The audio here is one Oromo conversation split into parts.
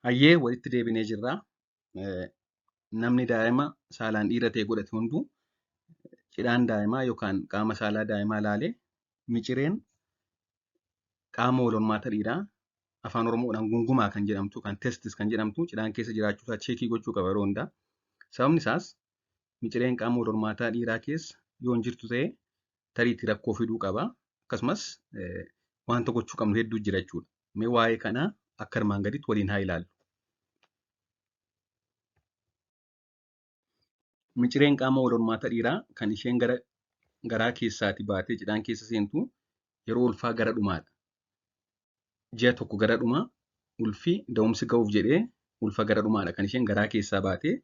Hayyee walitti deebinee jirra. Namni daa'ima saalaan dhiira ta'e godhate hunduu cidhaan daa'imaa yookaan qaama saalaa daa'imaa ilaalee micireen qaama wal hormaata dhiiraa afaan Oromoodhaan gungumaa kan jedhamtu kan testis kan jedhamtu cidhaan keessa jiraachuusaa cheekii gochuu qaba yeroo hundaa. Sababni isaas micireen qaama wal hormaataa dhiiraa keessa yoo hin jirtu ta'e tariitti rakkoo fiduu qaba. Akkasumas wanta gochuu qabnu hedduu jira jechuudha. Mee waa'ee kanaa akka armaan gaditti waliin haa ilaallu. Micireen qaama wal hormaata dhiiraa kan isheen gara garaa keessaatii baatee cidhaan keessa seentu yeroo ulfaa gara dhumaadha. Ji'a tokko gara dhumaa ulfi da'umsi ga'uuf jedhee ulfa gara dhumaadha kan isheen garaa keessaa baatee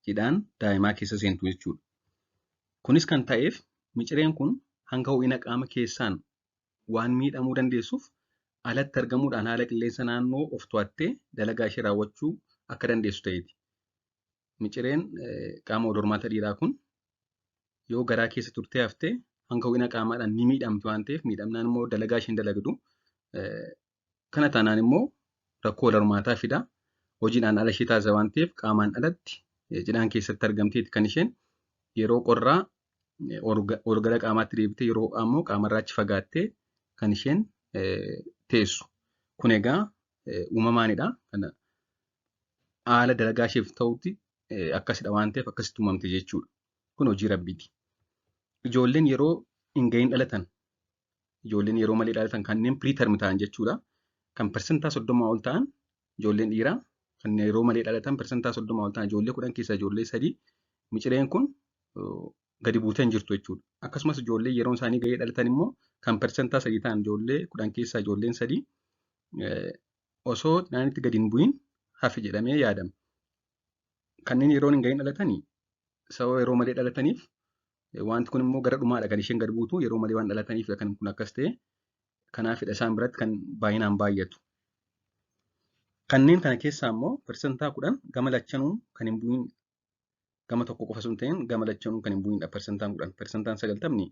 cidhaan daa'imaa keessa seentu jechuudha. Kunis kan ta'eef micireen kun hanga ho'ina qaama keessaan waan miidhamuu dandeessuuf alatti argamuudhaan haala qilleensa naannoo of to'attee dalagaa ishee raawwachuu akka dandeessu ta'eeti. Micireen qaama wal hormaata dhiiraa kun yoo garaa keessa turtee haftee hanga ho'ina qaamaadhaan ni miidhamti waan ta'eef miidhamnaan immoo dalagaa isheen dalagdu kana taanaan immoo rakkoo wal hormaataa fida. Hojiidhaan ala ishee taasisa waan ta'eef qaamaan alatti cidhaan keessatti argamteeti kan isheen yeroo qorraa ol gara qaamaatti deebitee yeroo ammoo qaamarraa achi fagaattee kan isheen teessu. Kun egaa uumamaanidha. Kana haala dalagaa isheef ta'utti akkasidha waan ta'eef akkasitti uumamte jechuudha. Kun hojii rabbiiti. Ijoolleen yeroo hin gahin dhalatan, ijoolleen yeroo malee dhalatan kanneen preterm ta'an jechuudha. Kan 30% ol ta'an ijoolleen dhiiraa kanneen yeroo malee dhalatan 30% ol ta'an ijoollee 10 keessaa ijoollee 3 micireen kun gadi buutee hin jirtu jechuudha. Akkasumas ijoollee yeroon isaanii gahee dhalatan immoo kan 3% ta'an ijoollee 10 keessaa ijoolleen 3 osoo naannitti gadi hin bu'in hafe jedhamee yaadama. Kanneen yeroon hin gahin dhalatanii sababa yeroo malee dhalataniif wanti kun immoo gara dhumaadha kan isheen gad buutu yeroo malee waan dhalataniif kan kun akkas ta'e kanaafidha isaan biratti kan baay'inaan baay'atu. Kanneen kana keessaa immoo 10% gama lachanuu kan hin bu'in gama tokko qofa sun ta'in gama lachanuu kan hin bu'inidha 10%. 90%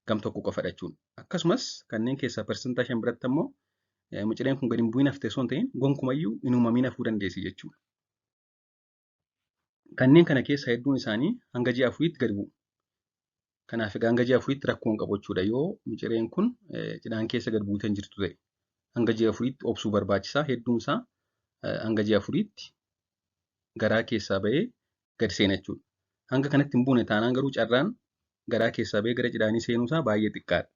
gam tokko qofadha jechuudha. Akkasumas kanneen keessaa 5% biratti immoo micireen kun gadi hin bu'in haftee osoo hin ta'in gonkumayyuu hin uumamiin hafuu dandeessi jechuudha. Kanneen kana keessaa hedduun isaanii hanga ji'a 4tti gadi bu'u. Kanaaf egaa hanga ji'a 4tti rakkoo hin qabu jechuudha. Yoo micireen kun cidhaan keessa gad buutee hin jirtu ta'e hanga ji'a 4tti obsuu barbaachisaa. Hedduun isaa hanga ji'a 4tti garaa keessaa ba'ee gad seena jechuudha. Hanga kanatti hin buune taanaan garuu carraan garaa keessaa ba'ee gara cidhaanii seenuu isaa baay'ee xiqqaadha.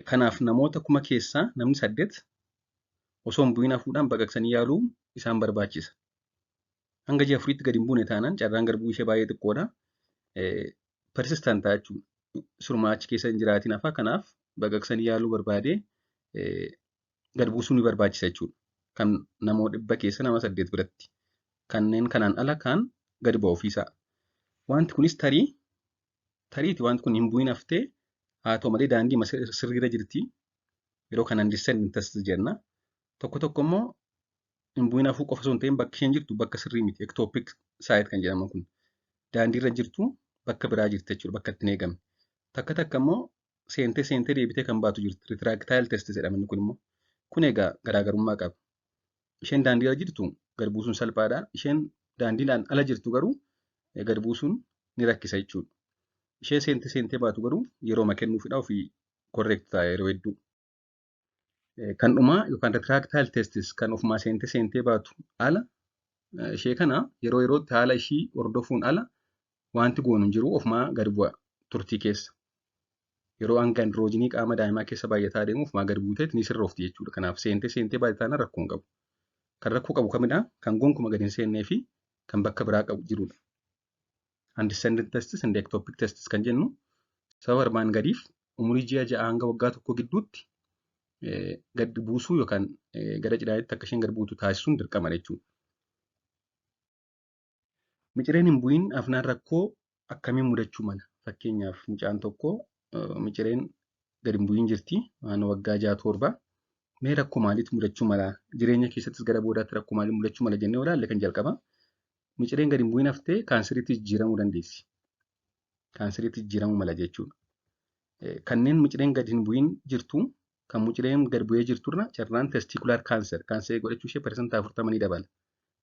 Kanaaf namoota 1000 keessaa namni 8 osoo hin bu'in hafuudhaan baqaqsanii yaaluu isaan barbaachisa. Hanga ji'a 4tti gad hin buune taanaan carraan gad bu'uu ishee baay'ee xiqqoodha. Persistent ta'a jechuudha. Surmaa achi keessa hin jiraatin hafa. Kanaaf baqaqsanii yaaluu barbaadee gad buusuu ni barbaachisa jechuudha. Kan namoota 100 keessa nama 8 biratti. Kanneen kanaan ala kaan gad bu'a ofiisaa. Wanti kunis tariiti wanti kun hin bu'in haftee haa ta'u malee daandii sirriirra jirti. Yeroo kanaan descending test jenna. Tokko tokko immoo hin bu'in hafuu qofa osoo hin ta'in bakki isheen jirtu bakka sirrii miti. Ectopic site kan jedhamu kun. Daandiirra jirtu bakka biraa jirti jechuudha bakka itti hin eegamne. Takka takka immoo seentee seentee deebitee kan baatu jirti. Retractile test jedhama inni kun immoo. Kun egaa garaagarummaa qaba. Isheen daandiirra jirtu gad buusuun salphaadha. Isheen daandiidhaan ala jirtu garuu gad buusuun ni rakkisa jechuudha. Ishee seentee seentee baatu garuu yerooma kennuufidha ofii correct ta'a yeroo hedduu. Kan dhumaa yookaan retractile testis kan ofumaa seentee seentee baatu ala ishee kana yeroo yerootti haala ishii hordofuun ala wanti goonu hin jiru ofumaa gad bu'a turtii keessa. Yeroo hanga androojinii qaama daa'imaa keessa baay'ataa deemu ofumaa gad buuteet ni sirroofti jechuudha. Kanaaf seentee seentee baate taanaan rakkoo hin qabu. Kan rakkoo qabu kamidha? Kan gonkuma gad hin seennee fi kan bakka biraa qabu jirudha. Undescended testis and ectopic testis kan jennu sababa armaan gadiif umurii ji'a 6 hanga waggaa 1 gidduutti gad buusuu yookaan gara cidhaatti akka isheen gad buutu taasisuun dirqama jechuudha. Micireen hin bu'in hafnaan rakkoo akkamiin mudachuu mala? Fakkeenyaaf mucaan tokko micireen gad hin bu'in jirti naannoo waggaa 6 7 mee rakkoo maaliitu mudachuu mala? Jireenya keessattis gara boodaatti rakkoo maalii mudachuu mala jennee ilaalle kan jalqaba. Micireen gad hin bu'in haftee kaanseriitti jijjiiramuu dandeessi. Kaanseriitti jijjiiramuu mala jechuudha. Kanneen micireen gad hin bu'in jirtu Kan mucireen gad bu'ee jirturra carraan testicular cancer kaanserii godhachuu ishee 40% ni dabala.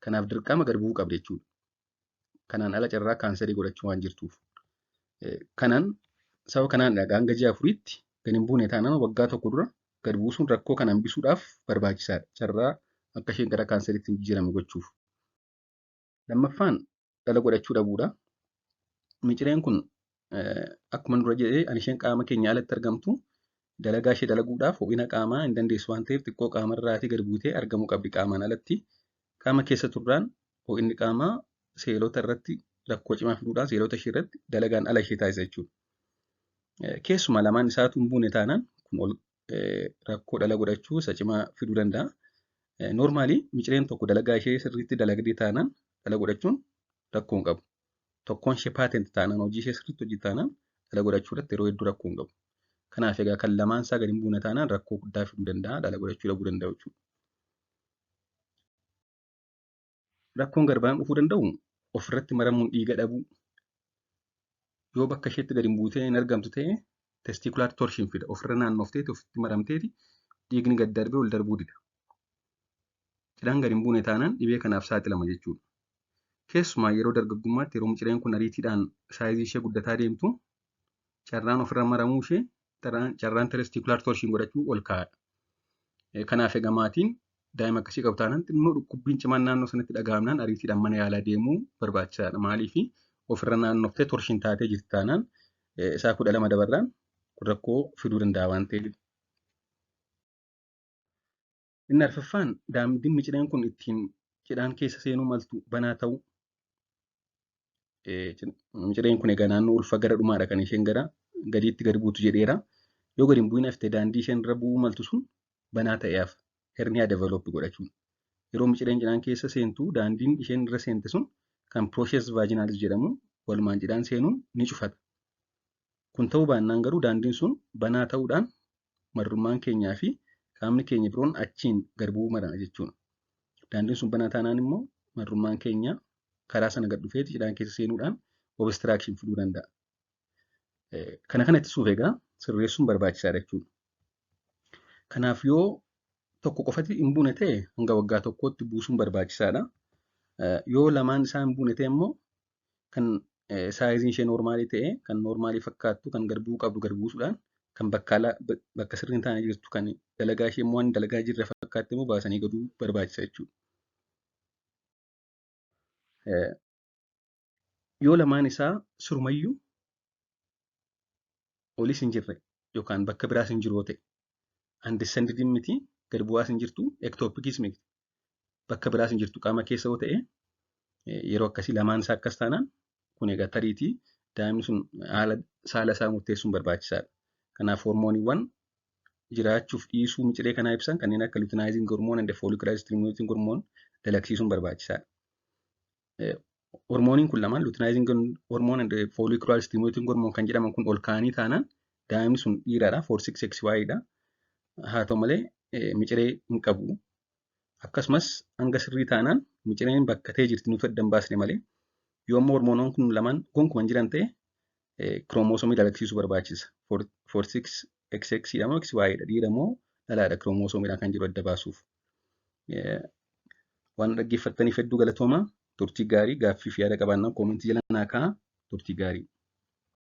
Kanaaf dirqama gad bu'uu qabdi jechuudha. Kanaan ala carraa kaanserii godhachuu waan jirtuuf. Kanaan sababa kanaan hanga ji'a 4tti gad hin buune taanaan waggaa tokko dura gad buusuun rakkoo kana hambisuudhaaf barbaachisaadha. Carraa akka isheen gara kaanseriitti hin jijjiiramne gochuuf. Lammaffaan dhala godhachuu dhabuudha. Micireen kun akkuma dura jedhee ani isheen qaama keenya alatti argamtu dalagaa ishee dalaguudhaaf ho'ina qaamaa hin dandeessu waan ta'eef xiqqoo qaamarraatii gad buutee argamuu qabdi qaamaan alatti. Qaama keessa turraan ho'inni qaamaa seelota irratti rakkoo cimaa fiduudhaan seelota ishee irratti dalagaan ala ishee taasisa jechuudha. Keessumaa lamaan isaatu hin buune taanaan kun ol rakkoo dhala godhachuu isa cimaa fiduu danda'a. Normally micireen tokko dalagaa ishee sirriitti dalagdee taanaan dhala godhachuun rakkoo hin qabu. Tokkoon ishee patent taanaan, hojii ishee sirriitti hojii taanaan, dhala godhachuu irratti yeroo hedduu rakkoo hin qabu. Kanaaf egaa kan lamaan isaa gadi hin buune taanaan rakkoo guddaa fiduu danda'a, dhala godhachuu dhabuu danda'u jechuudha. Rakkoon garbaan dhufuu danda'u ofirratti maramuun dhiiga dhabuu. Yoo bakka isheetti gadi hin buutee hin argamtu ta'e testicular torsion fida. Ofirra naannofteeti ofitti maramteeti dhiigni gad darbee ol darbuu dida. Cidhaan gadi hin buune taanaan dhibee kanaaf saaxilama jechuudha. Keessumaa yeroo dargaggummaatti, yeroo mucireen kun ariitiidhaan size ishee guddataa deemtu, carraan ofirra maramuu ishee, carraan testicular torsion godhachuu ol ka'aadha. Kanaaf egaa maatiin daa'ima akkasii qabu taanaan xinnoo dhukkubbiin cimaan naannoo sanatti dhaga'amnaan ariitiidhaan mana yaalaa deemuu barbaachisaadha. Maaliif ofirra naannoftee torsion taatee jirti taanaan isaa 12 dabarraan kun rakkoo fiduu danda'a waan ta'eef. Inni arfaffaan daandiin micireen kun ittiin cidhaan keessa seenuu maltu banaa ta'uu. Micireen kun egaa naannoo ulfa gara dhumaadha kan isheen gara gadiitti gadi buutu jedheera. Yoo gadi hin bu'in hafte daandii isheen irra bu'uu maltu sun banaa ta'ee hafa. Hernia develop godhachuun. Yeroo micireen cidhaan keessa seentu daandiin isheen irra seente sun kan processus vaginalis jedhamu walumaan cidhaan seenuun ni cufata. Kun ta'uu baannaan garuu daandiin sun banaa ta'uudhaan marrummaan keenyaa fi qaamni keenya biroon achiin gad bu'uu mala jechuudha. Daandiin sun banaa taanaan immoo marrummaan keenya karaa sana gad dhufeeti cidhaan keessa seenuudhaan obstruction fiduu danda'a. Kana ittisuuf egaa sirreessuun barbaachisaadha jechuudha. Kanaaf yoo tokko qofati hin buune ta'e hanga waggaa tokkootti buusuun barbaachisaadha. Yoo lamaan isaa hin buune ta'e immoo kan sizeiin ishee normal ta'e, kan normal fakkaattu, kan gad bu'uu qabdu gad buusuudhaan, kan bakka ala bakka sirrii hin taane jirtu, kan dalagaa ishee immoo waan dalagaa jirre fakkaatti immoo baasanii gaduu barbaachisa jechuudha. Yoo lamaan isaa sirumayyuu olis hin jirre yookaan bakka biraas hin jiru yoo ta'e, undescended miti, gad bu'aas hin jirtu, ectopicis miti, bakka biraas hin jirtu qaama keessa yoo ta'e, yeroo akkasii lamaan isaa akkas taanaan kun egaa tariitii daa'imni sun haala saala isaa murteessuun barbaachisaadha. Kanaaf hormooniiwwan jiraachuuf dhiisuu miciree kanaa ibsan kanneen akka luteinizing hormone and follicular stimulating hormone dalagsiisuun barbaachisaadha. Hormooniin kun lamaan, luteinizing hormone and follicular stimulating hormone kan jedhaman kun, ol ka'anii taanaan daa'imni sun dhiiraadha, 46,XY dha. Haa ta'u malee miciree hin qabu. Akkasumas hanga sirrii taanaan micireen bakka ta'e jirti, nuti adda hin baasne malee. Yoo ammoo hormoonoon kun lamaan gonkumaa hin jiran ta'e kiroomoosomii dalagsiisuu barbaachisa. 46,XX dha moo XY dha, dhiira moo dhalaadha kiroomoosoomiidhaan kan jiru adda baasuuf. Waan dhaggeeffattaniif hedduu galatoomaa. Turtii gaarii. Gaaffii fi yaada qabaannaan comment jala naa kaa'aa. Turtii gaarii.